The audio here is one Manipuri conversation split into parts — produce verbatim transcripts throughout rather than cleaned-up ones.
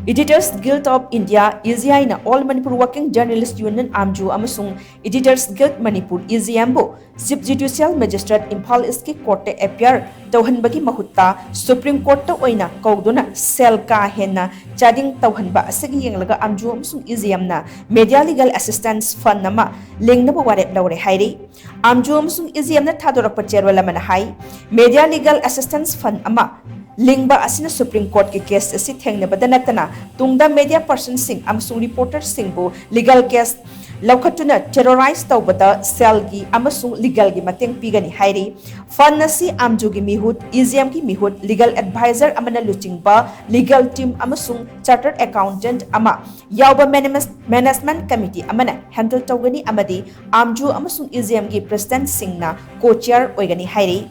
Editors Guild of India, E G I ꯅ All Manipur Working Journalist Union, ꯑꯥꯝꯖꯨ ꯑꯃꯁꯨꯡ Editors Guild Manipur, E G M ꯕꯨ Chief Judicial Magistrate Imphal East ꯀꯤ court ꯇ appear ꯇꯧꯍꯟꯕꯒꯤ ꯃꯍꯨꯠꯇ Supreme Court ꯇ ꯑꯣꯏꯅ ꯀꯧꯗꯨꯅ cell ꯀꯥ ꯍꯦꯟꯅ ꯆꯥꯗꯤꯡ ꯇꯧꯍꯟꯕ ꯑꯁꯤꯒꯤ ꯌꯦꯡꯂꯒ ꯑꯥꯝꯖꯨ ꯑꯃꯁꯨꯡ E G M ꯅ Media Legal Assistance Fund ꯑꯃ ꯂꯤꯡꯅꯕ ꯋꯥꯔꯦꯞ ꯂꯧꯔꯦ ꯍꯥꯏꯔꯤ꯫ ꯑꯥꯝꯖꯨ ꯑꯃꯁꯨꯡ E G M ꯅ ꯊꯥꯗꯣꯔꯛꯄ ꯆꯦꯔꯣꯜ ꯑꯃꯅ ꯍꯥꯏ, Media Legal Assistance Fund ꯑꯃ ꯂꯤꯡꯕ ꯑꯁꯤꯅ Supreme Court ꯀꯤ case ꯑꯁꯤ ꯊꯦꯡꯅꯕꯗ ꯅꯠꯇꯅ ꯇꯨꯡꯗ media person ꯁꯤꯡ ꯑꯃꯁꯨꯡ reporter ꯁꯤꯡꯕꯨ legal case ꯂꯧꯈꯠꯇꯨꯅ terrorize ꯇꯧꯕꯗ cell ꯒꯤ ꯑꯃꯁꯨꯡ legal ꯒꯤ ꯃꯇꯦꯡ ꯄꯤꯒꯅꯤ ꯍꯥꯏꯔꯤ꯫ Fund ꯑꯁꯤ ꯑꯥꯝꯖꯨꯒꯤ ꯃꯤꯍꯨꯠ, E G M ꯒꯤ ꯃꯤꯍꯨꯠ, legal advisor ꯑꯃꯅ ꯂꯨꯆꯤꯡꯕ legal team ꯑꯃꯁꯨꯡ chartered accountant ꯑꯃ ꯌꯥꯎꯕ manage-, management committee ꯑꯃꯅ handle ꯇꯧꯒꯅꯤ ꯑꯃꯗꯤ ꯑꯥꯝꯖꯨ ꯑꯃꯁꯨꯡ E G M ꯒꯤ president ꯁꯤꯡꯅ co-chair ꯑꯣꯏꯒꯅꯤ ꯍꯥꯏꯔꯤ꯫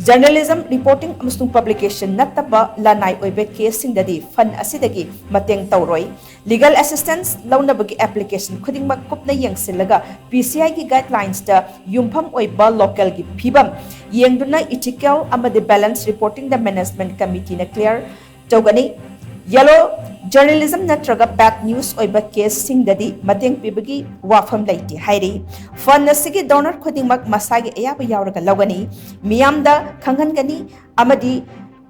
Journalism, reporting ꯑꯃꯁꯨꯡ publication ꯅꯠꯇꯕ ꯂꯅꯥꯏ ꯑꯣꯏꯕ case ꯁꯤꯡꯗꯗꯤ fund ꯑꯁꯤꯗꯒꯤ ꯃꯇꯦꯡ ꯇꯧꯔꯣꯏ꯫ Legal assistance ꯂꯧꯅꯕꯒꯤ application ꯈꯨꯗꯤꯡꯃꯛ ꯀꯨꯞꯅ ꯌꯦꯡꯁꯤꯜꯂꯒ P C I ꯒꯤ guidelines ꯇ ꯌꯨꯝꯐꯝ ꯑꯣꯏꯕ local ꯒꯤ ꯐꯤꯕꯝ ꯌꯦꯡꯗꯨꯅ ethical ꯑꯃꯗꯤ balance reporting ꯗ management committee ꯅ clear ꯇꯧꯒꯅꯤ꯫ Yellow journalism ꯅꯠꯇ꯭ꯔꯒ bad news ꯑꯣꯏꯕ case ꯁꯤꯡꯗꯗꯤ ꯃꯇꯦꯡ ꯄꯤꯕꯒꯤ ꯋꯥꯐꯝ ꯂꯩꯇꯦ ꯍꯥꯏꯔꯤ꯫ Fund ꯑꯁꯤꯒꯤ donor ꯈꯨꯗꯤꯡꯃꯛ ꯃꯁꯥꯒꯤ ꯑꯌꯥꯕ ꯌꯥꯎꯔꯒ ꯂꯧꯒꯅꯤ, ꯃꯤꯌꯥꯝꯗ ꯈꯪꯍꯟꯒꯅꯤ ꯑꯃꯗꯤ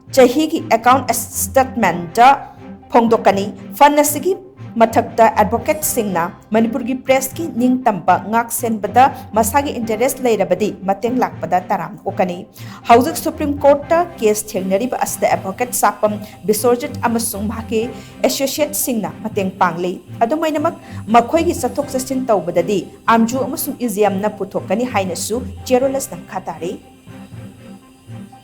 ꯆꯍꯤꯒꯤ account statement ꯇ ꯐꯣꯡꯗꯣꯛꯀꯅꯤ꯫ Fund ꯑꯁꯤꯒꯤ ꯃꯊꯛꯇ advocate ꯁꯤꯡꯅ ꯃꯅꯤꯄꯨꯔꯒꯤ press ꯀꯤ ꯅꯤꯡꯇꯝꯕ ꯉꯥꯛ ꯁꯦꯟꯕꯗ ꯃꯁꯥꯒꯤ interest ꯂꯩꯔꯕꯗꯤ ꯃꯇꯦꯡ ꯂꯥꯛꯄꯗ ꯇꯔꯥꯝꯅ ꯑꯣꯛꯀꯅꯤ꯫ ꯍꯧꯖꯤꯛ Supreme Court ꯇ case ꯊꯦꯡꯅꯔꯤꯕ ꯑꯁꯤꯗ advocate ꯁꯥꯄꯝ ꯕꯤꯁ꯭ꯋꯖꯤꯠ ꯑꯃꯁꯨꯡ ꯃꯍꯥꯛꯀꯤ associate ꯁꯤꯡꯅ ꯃꯇꯦꯡ ꯄꯥꯡꯂꯤ꯫ ꯑꯗꯨꯝ ꯑꯣꯏꯅꯃꯛ, ꯃꯈꯣꯏꯒꯤ ꯆꯠꯊꯣꯛ ꯆꯠꯁꯤꯟ ꯇꯧꯕꯗꯗꯤ ꯑꯥꯝꯖꯨ ꯑꯃꯁꯨꯡ E G M ꯅ ꯄꯨꯊꯣꯛꯀꯅꯤ ꯍꯥꯏꯅꯁꯨ ꯆꯦꯔꯣꯜ ꯑꯁꯤꯅ ꯃꯈꯥ ꯇꯥꯔꯤ꯫